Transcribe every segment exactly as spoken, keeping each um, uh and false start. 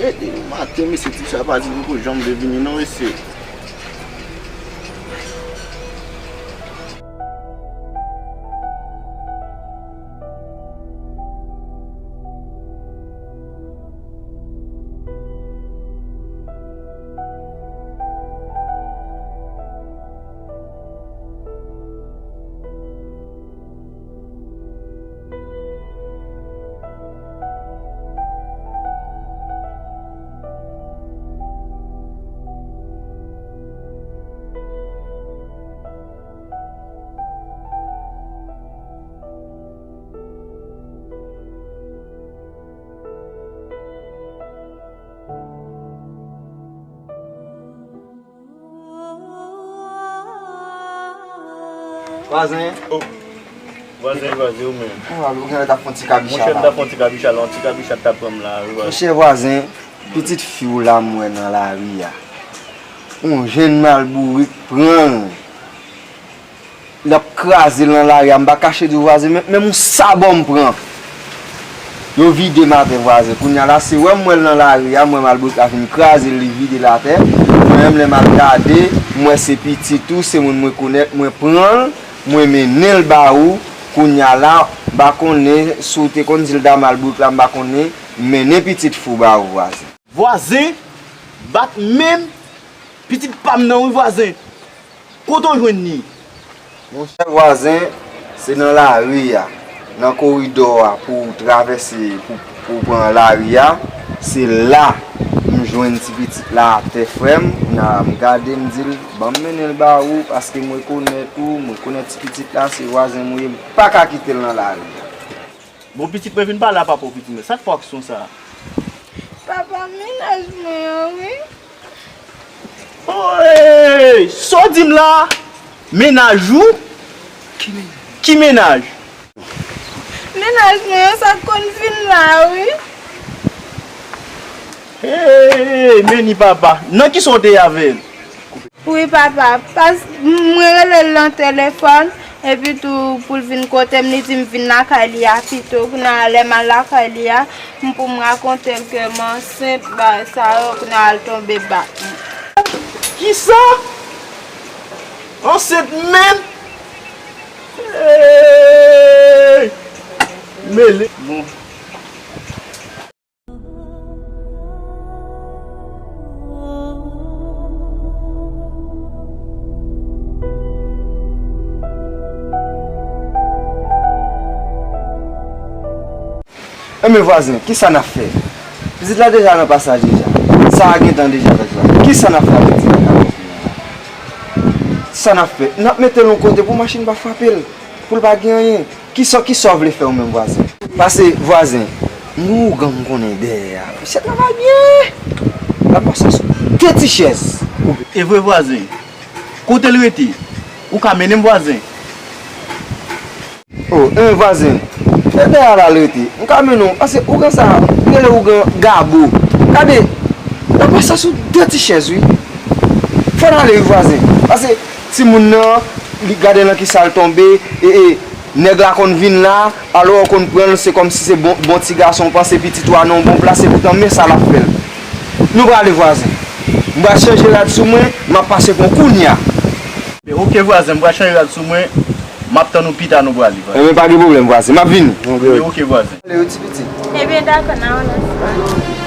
E, e, maten, mesye, ti sa pa di li poko janm vle vini, non, mesye. Vwazen. Oh. Vwazen, vwazen, ou menm? Ou genlè t ap fè yon ti kabicha la. Monchè, m t ap fè yon ti kabicha la, yon ti kabicha t ap pran m la, wi, vwazen. Monchè, vwazen, pitit fi w la m wè nan lari a. Yon jèn malbourik pran l. L ap kraze l nan lari a, m pa kache di w vwazen, men, menm yon sabò m pran. Yo vide m atè vwazen. Kounye a la, se wè m wè l nan lari a, m wè malbourik la vin kraze l, li vide l atè. Mwen menm, lè m al gade, m wè se pitit ou, se moun mwen konèt, mwen pran l, mwen mennen l ba ou. Kounye a la, m pa konnen si w te konn di l da malbourik la, m pa konnen, m mennen pitit fi w ba ou vwazen. Vwazen, bat menm, pitit pa m nan wi vwazen. Kote w jwenn li? Monchè vwazen, se nan lari a, nan koridò a pou w travèse, pou, pou w pran lari a. Se la m jwenn ti pitit la atè, frè m. Kounye a m gade, m di l, ban m mennen l ba ou, paske m rekonèt ou, m rekonèt ti pitit la, se vwazen m ou ye, m pa ka kite l nan lari a. Bon, pitit mwen, vin pale a papa w, pitit mwen. Sa k fè w ak son sa a? Papa, mennaj mwen an, wi. Oy! Sa w di m la? Mennaj ou? Ki mennaj? Ki mennaj? Mennaj mwen an, sa k konn vin la, wi. Hey, men ni papa. Nan kisa w te ye avè l? Wi, papa. Pas, mwen rele l nan telefòn, epi tou pou l vin kote m, li di m vin lakay li a pito. Kounye a, lè m al lakay li a, m pou m rakonte l ke m ansent, bagay sa yo, kounye a, l tonbe bat mwen. Kisa? Ansent menm? Hey! Mele. Bon. Enben vwazen, kisa n ap fè? Pitit la deja nan pasaj deja. Sa a gentan deja fèt la. Kisa n ap fè avèk ti nèg la? Sa n ap fè? N ap mete l yon kote pou machin pa frape l, pou l pa gen anyen. Kisa, kisa w vle fè ou menm vwazen? Pase vwazen, m gen yon ougan m konnen dèyè a. Misye travay byen. L ap pase sou de ti chèz. E vre vwazen. Kote l rete? Ou ka mennen m vwazen? O, en vwazen. E dèyè a la l rete. M ka mennen w. Pase ougan sa a, rele ougan Gabo. Gade, l ap pase sou de ti chèz wi. Fò n ale wi vwazen. Pase timoun nan, li gade nan kisa l tonbe, e, e, nèg la konn vin la, alò w konn pran l, se kòmsi se bon, bon ti gason, w panse pitit ou a nan yon bon plas, epoutan men sa l ap fè l. Nou prale vwazen. M pral chanje rad sou mwen, m ap pase pran w kounye a. Oke vwazen, m pral chanje rad sou mwen, m ap tann ou pita nou prale vwazen. Enben pa gen pwoblèm vwazen, m ap vini. Oke vwazen. Lè yo ti pitit. Ebyen, dakò, n a wè lòt fwa.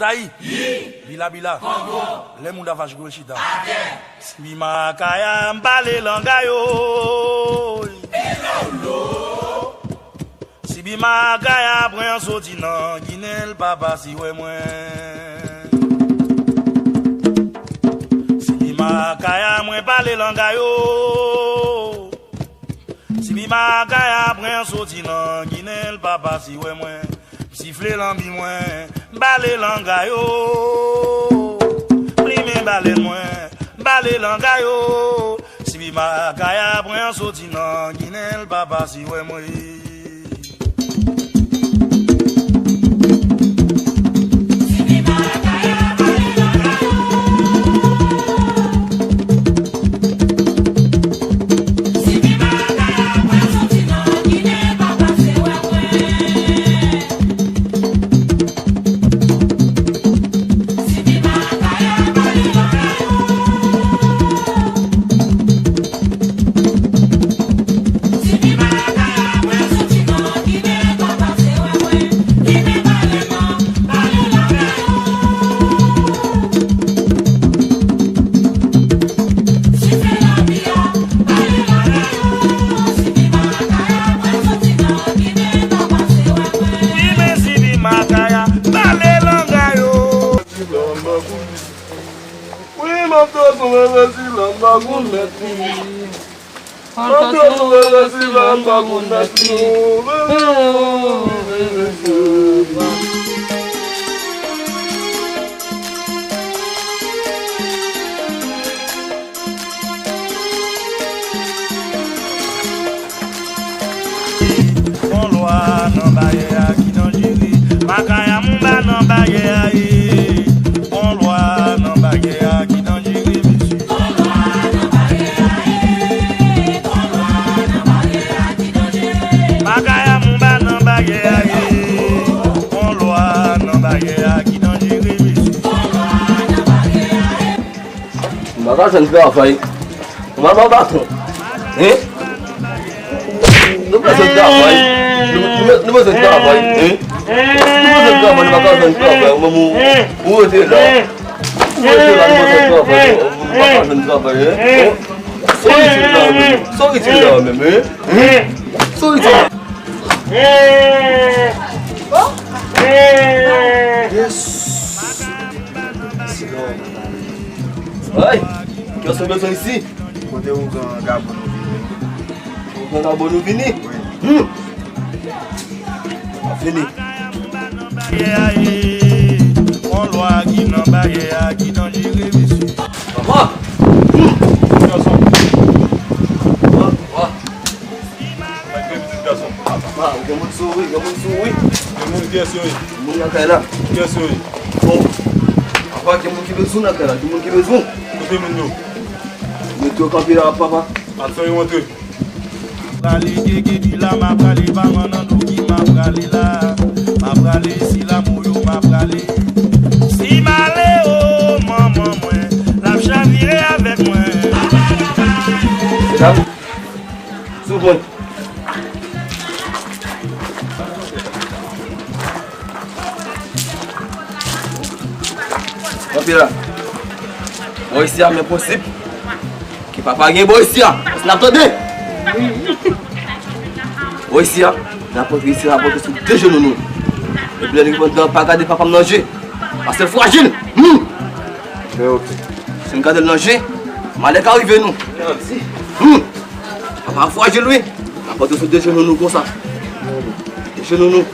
Tayi, bila bila, lè moun ta fache kou l chita. Sibi Makaya, m pale langay o. Sibi Makaya, pran soti nan Ginen, l pa pase wè mwen. Sibi Makaya, mwen pale langay o. Sibi Makaya, pran soti nan Ginen, l pa pase wè mwen. M sifle lanbi mwen, m pale langay o. M limen balèn mwen, m pale langay o. Sibi Makaya, pran soti nan Ginen, l pa pase wè mwen. Sibi Makaya, pale langay o. Wi, m ap tande yon revè sila m pa konn mèt li. M ap tande yon revè sila m pa konn mèt li. Yon lwa nan baryè a ki danjere. Makaya Moumba nan baryè a ye. Yon lwa nan baryè a ki danjere, mesye. Makaya Moumba nan baryè a ye. Yon lwa nan baryè a ki danjere, mesye. M pa ka jwenn travay. Ou pa ba baton. Hein? Nou bezwen travay. Nou, nou, nou bezwen travay. Hein? Nou bezwen travay, nou pa ka jwenn travay. Ou menm ou, ou rete la. Ou rete la, nou bezwen travay. Nou pa ka jwenn travay, hein? Hein? Sa w itil la menm? Sa w itil la menm, hein? Hein? Sa w itil la? Yes. Ay, kiyès ou bezwen isi? Kote ou gen gabo nou vini? Ou gen gabo nou vini? Wi. Hmm. Fini. Yon lwa ki nan baryè a ki danjere, mesye. Papa! Hmm. Gason. Papa, papa. Sa k gen, pitit gason? Ah, papa, gen moun sou ou wi, gen moun sou ou wi. Gen moun, kiyès yo ye? Moun nan kay la. Kiyès yo ye? Bon, papa, gen moun ki bezwen nan kay la, gen moun ki bezwen. Kote moun yo? Mete yo kanpe la, papa. Al fè yo antre. Prale gege bila, m a prale pa manman Douki, m a prale la. M a prale sila moyo, m a prale. Si m ale o manman mwen, l ap chavire avèk mwen. Sou mwen. Kanpe la. Bò isi a, men prensip. Ke papa gen bò isi a. Èske n ap tande? Bò isi a, n ap rantre isi a, rantre sou de jenou nou. Epi lè nou rive anndan, pa gade papa m nan je. Paske l frajil. Hmm. Men ok. Si n gade l nan je, malè ka rive nou. Hmm. Papa frajil wi. N ap rantre sou de jenou nou konsa. De jenou nou. N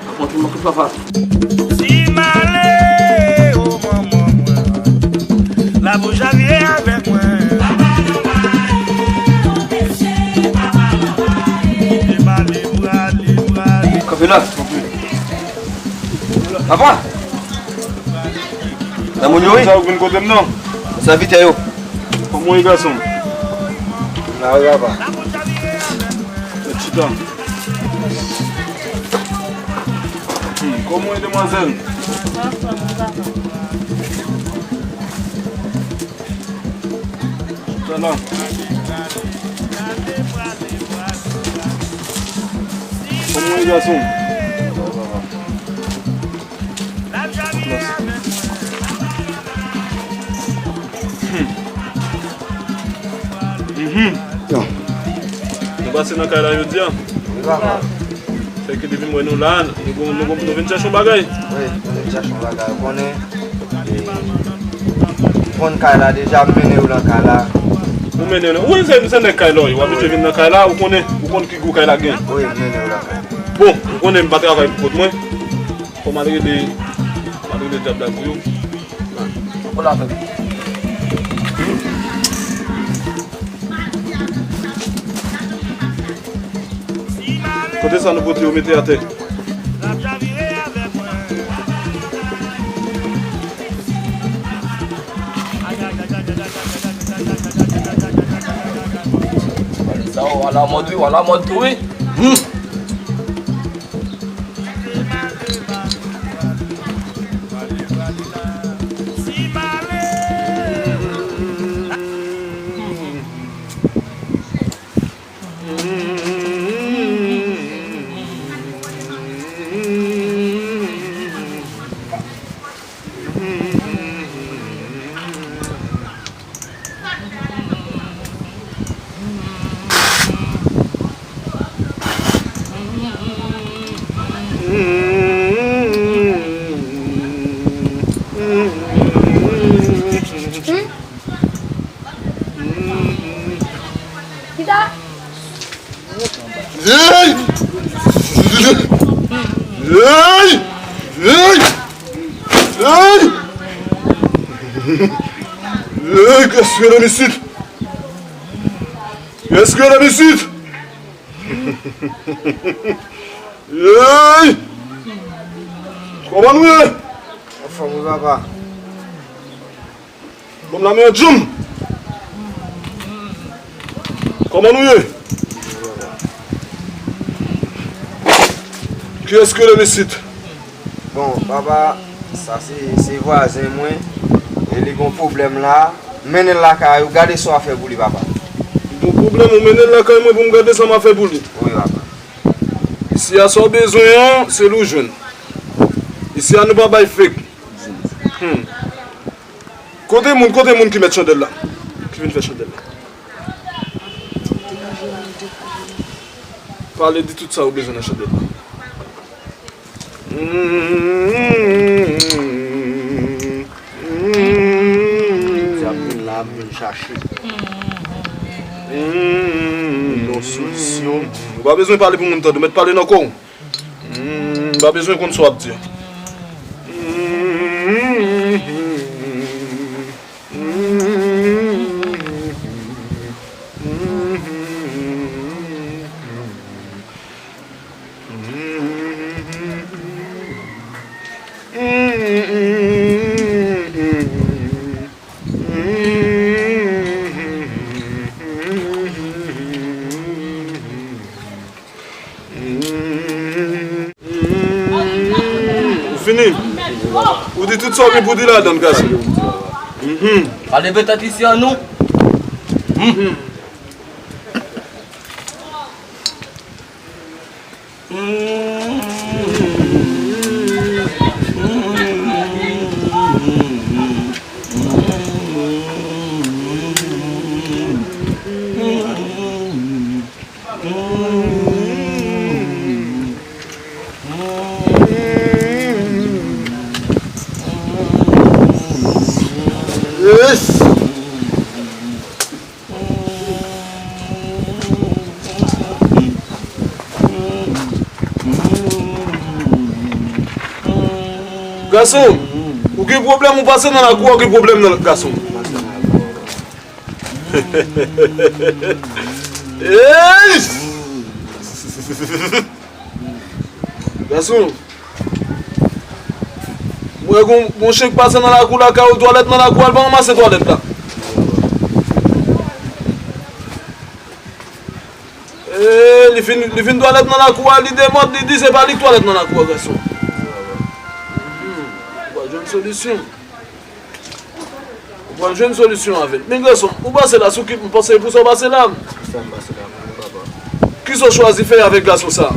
ap rantre nan kout papa. Si m ale o manman mwen, l ap chavire avèk mwen. Kanpe la. Papa! Nan moun yo wi. Sa ou vin kote m non? Sèvitè yo. Kòman w ye gason m? La wi papa. Mèt chita. Hmm, kòman w ye demwazèl? Chita la. Kòman w ye gason m? Hmm. Mhm. Yo. Nou pase nan kay la jodi a. Wi, papa. Sèke depi m wè nou la, nou, nou, nou, nou vin chèche yon bagay. Wi, nou vin chèche yon bagay. Ou konnen, e, m konn kay la deja, m mennen yo nan kay la. Ou mennen yo nan, wi, se, se nèg kay la, wi. W abitye vin nan kay la, ou konnen, ou konn ki gou kay la gen. Wi, m mennen yo nan kay. Bon, ou konnen m pa travay pou kont mwen. Fò m al rele, fò m al rele dyab la pou yo. Ou la fè. Kote sa nou pote yo mete atè? Sa w a la mòd wi, w a la mòd tou wi. Hmm. Hmm? Ki sa? Hey! Hey! Hey! Hey! Hey! Kiyès ki rele m isit? Kiyès ki rele m isit? Hey! Kòman nou ye? Anfòm wi, papa. Bon, la men djoum. Kòman nou ye? Kiyès ki rele m isit? Bon, papa, sa se, se vwazen mwen. E li gon pwoblèm la. Mennen l lakay ou, gade sa w a fè pou li, papa. Gon pwoblèm, ou mennen l lakay mwen pou m gade sa m a fè pou li? Wi, papa. Isi a, sa w bezwen an, se li w jwenn. Isi a, nou pa bay fake. Hmm. Kote moun, kote moun ki mèt chandèl la? Ki vin fè chandèl la? Pale, di tout sa ou bezwen nan chandèl la. Dyab vin la, ap vin chache. Yon solisyon. Ou pa bezwen pale pou moun tande, ou mèt pale nan kò w. Hmm, m pa bezwen konn sa w ap di. Ou fini? Ou di tout sa w gen pou di ladan l, gason. Mhm. Pa leve tèt isi an non. Mhm. Gason, ou gen pwoblèm, ou pase nan lakou a, ou gen pwoblèm nan gason. Ey! Gason, mwen gon, gon chen k pase nan lakou lakay ou, twalèt nan lakou, al pa ranmase twalèt la. E, li fin, li fin twalèt nan lakou a, li demòd, li di se pa li k twalèt nan lakou a, gason. Hmm, ou pral jwenn solisyon. Ou pral jwenn solisyon avè l. Men gason, ou pase la sou ki, m panse pou sa w pase la. Kisa m pase la pou ou, papa? Kisa w chwazi fè avèk gason sa?